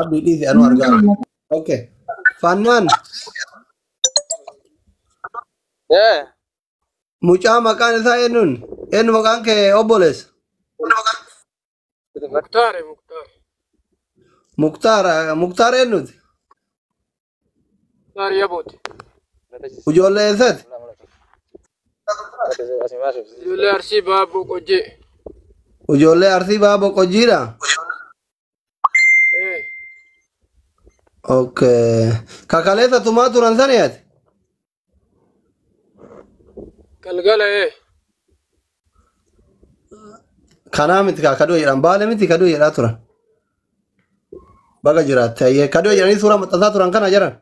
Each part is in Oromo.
Abdii dhiisi anuu argaa. Okay. Fannaan mucaa maqaan isaa eenyuun? Eenyu maqaan kee obboleessa? Muktaar, Muktaar. Muktaar, Muktaar eenyuti? Muktaar Yabooti. Ijoollee eessaati? Ijoollee Arsii Bahaa Boqojjii. Ijoollee Arsii Bahaa Boqojjiidha? Okay. Kakaleessa tumaa turan sani ati? Galgala Kanaa miti kaa kadoo jedhan baale miti kadoo jedhaa turan. Baga jiraatte ayyee kadoo jedhanii suuraa maxxansaa turan kana jedhan.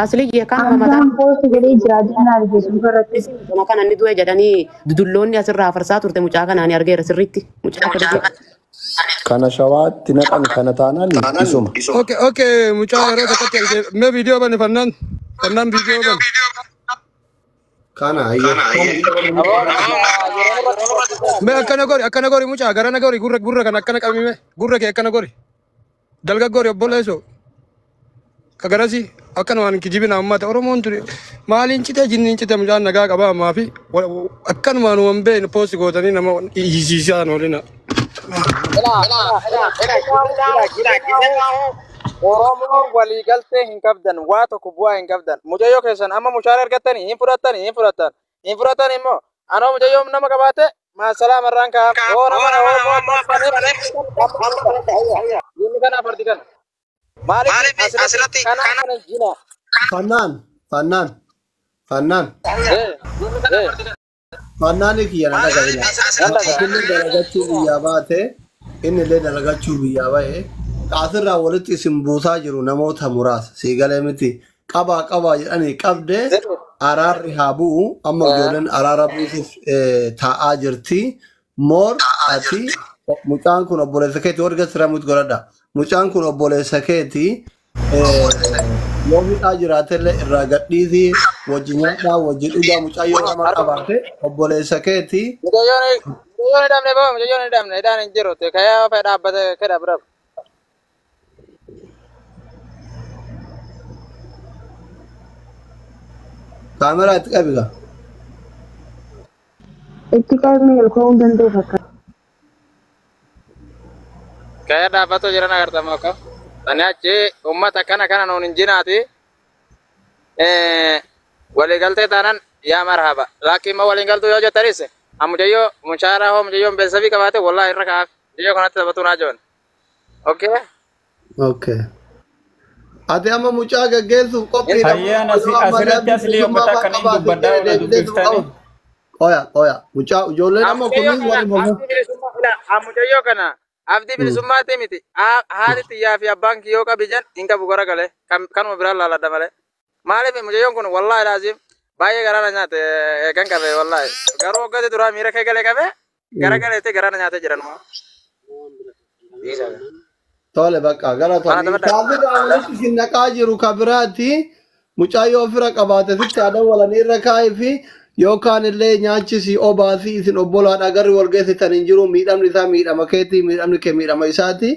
Asli kan mataa Hamzaan poosti jedhee jira jennaan arge suufa irratti. kana kan inni du'e jedhanii dudulloonni asirraa farsaa turte mucaa kanaan argeera sirriitti. Mucaa kana Kana shawaatti naqan kana taanaan isuma. Okay, okay, mucaa yeroo tokkotti arge. Mee viidiyoo bani fannaan. Fannaan viidiyoo bani. Kana ayyee. Mee akkana gori, akkana gori mucaa garana gori gurra gurra kana akkana qabime. Gurra kee akkana gori. Dalga gori obboleessoo. Ka garasi akkana waan kijibina uummata Oromoon ture maaliin citee jinniin cite mucaan nagaa qabaa ammaa fi akkanumaan waan beeknu poosti gootanii nama hiisiisaan oolina. Oromoon waliigaltee hin qabdan, waa tokko bu'aa hin qabdan. Mucayyoo keessan amma mushaara argattanii hin fudhattanii hin fudhattan. Hin fudhattan immoo anoo mucayyoo nama qabaate maasalaama irraan kaa'am. Oo nama Inni kana fardi kana. Maaliif asirratti kana kana jina. Fannaan fannaan fannaan fannaan kiyya na dhaga'ina. Atillee dalagachuu biyyaa baate innillee dalagachuu biyyaa ba'e asirraa walitti isin buusaa jiru namoota muraasa sii galee miti qabaa qabaa jedhanii qabde araarri haa bu'u amma ijoolleen araara buusuuf taa'aa jirti. Moor ati mucaan kun obboleessa keeti warga siramutti godhadha. Mucaan kun obboleessa keeti yoo hidhaa jiraatellee irraa gadhiisii wajji nyaadhaa wajji dhugaa mucaa yoo nama qabaate obboleessa keeti. Mucayyoon hidhamne boo mucayyoon hidhamne hidhaan hin jiru. Kayaa fedha dhaabbate kedha bira. Kaameraa itti qabi gaa. Itti qabnee ol ka'uu danda'u fakkaata. Kaya dhaabbatu jiran agartama akka. Tani achi uummata kana kana nuun hin jinaati. Waliigaltee taanaan yaa marhaba. Laakiin immoo waliin galtuu yoo jettanis mucayyoo mushaaraa hoo mucayyoon beeksisa qabaate wallaahi irra kaa'aaf. Mucayyoo kanatti taphatu naa jiran. Okay. Okay. Ati amma mucaa gaggeessuuf qophiidha. Hayyaan asirratti asli uummata akkaniin dubbadhaa oola dubbiftanii. Qoya qoya mucaa ijoolleen amma kunniin waliin mormu. Mucayyoo kana abdii bilisummaatti miti. Haati xiyyaa fi abbaan kiyyoo qabijan hin qabu gara galee kanuma biraan laaladha malee. Maaliif mucayyoon kun wallaahi laazim baay'ee garaana nyaate kan qabe wallaahi. Garuu waggoota duraa miira kee galee qabe gara galeetti garaana nyaatee jiran. Tole bakka galatoomi. Kaafirraa walitti isin naqaa jiru kabiraati. Mucayyoo fira qabaate sitti haadha walanii irra kaa'ee fi yookaan illee nyaachisi obaasi isin obbolaadha garri wal geessitan hin jiru miidhamni isaa miidhama keetii miidhamni kee miidhama isaati.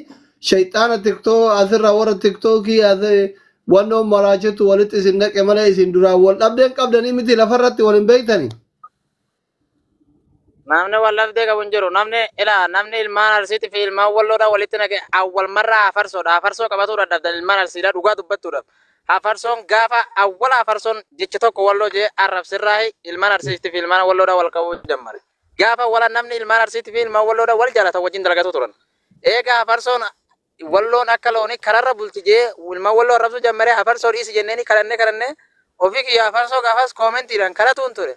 Shayxaana tiktoo asirraa warra tiktookii wannoo maraachetu walitti isin naqe malee isin duraan wal dhabdeen qabdanii miti lafarratti wal hin beektanii. Namni wal dhabdee qabu hin jiru. Namni ilaa namni ilmaan arsiitii fi ilmaan walloodhaa walitti naqe awwal marraa afarsoodha. Afarsoo qabatuu dadhabdan ilmaan arsiidhaa dhugaa dubbattuudhaaf. Afarsoon gaafa awwala afarsoon jecha tokko walloo jee arrabsirraa ilmaan arsiitii fi ilmaan walloodhaa wal qabuu jammare. Gaafa awwala namni ilmaan arsiitii fi ilmaan walloodhaa wal jaalatan wajjin dalagatu turan. Egaa afarsoon walloon akka loonii kararra bulti jee ilmaan walloo arrabsuu jammare afarsoo dhiisi jenneeni kadhannee kadhannee ofii kiyya afarsoo gaafas koomentiidhaan kadhatuun ture.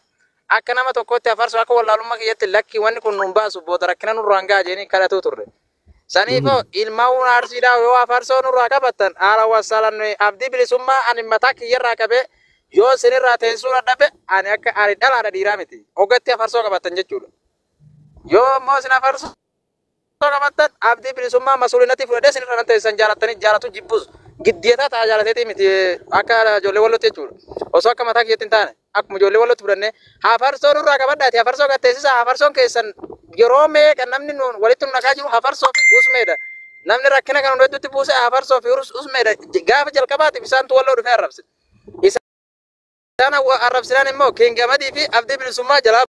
Akka nama tokkotti afarsoo akka wallaalummaa kiyyatti lakki wanni kun nun baasu booda rakkina nurraan ga'a jeenii kadhatuu turre. Saniifoo ilmaan arsiidhaa yoo afarsoo nurraa qabattan haala wasaalan abdii bilisummaa ani mataa kiyyarraa qabee yoo isinirraa teessuu dadhabe ani akka ani dhalaadha dhiiraa miti. Ogatti afarsoo qabattan jechuudha. Yoo immoo isin afarsoo qabattan abdii bilisummaa masuulinatti fudhadhee isinirraa nan teessan jaalattanii jaalatu jibbus giddeetaa ta'a jaalateetii miti akka ijoollee wallootti jechuudha. Osoo akka mataa kiyyatti hin taane akkuma ijoollee wallootti fudhannee afarsoo nurraa qabadhaati afarsoo gatteessisa afarsoon keessan yeroo meeqa namni nuun walitti nu naqaa jiru afarsoo fi usmeedha. Namni rakkina kana hedduutti buuse hafarsoo fi usmeedha. Gaafa jalqabaatiif isaantu walloo dhufee arrabse. Isaan arrabsinaan immoo Kingamadii fi Abdii Bilisummaa jalaa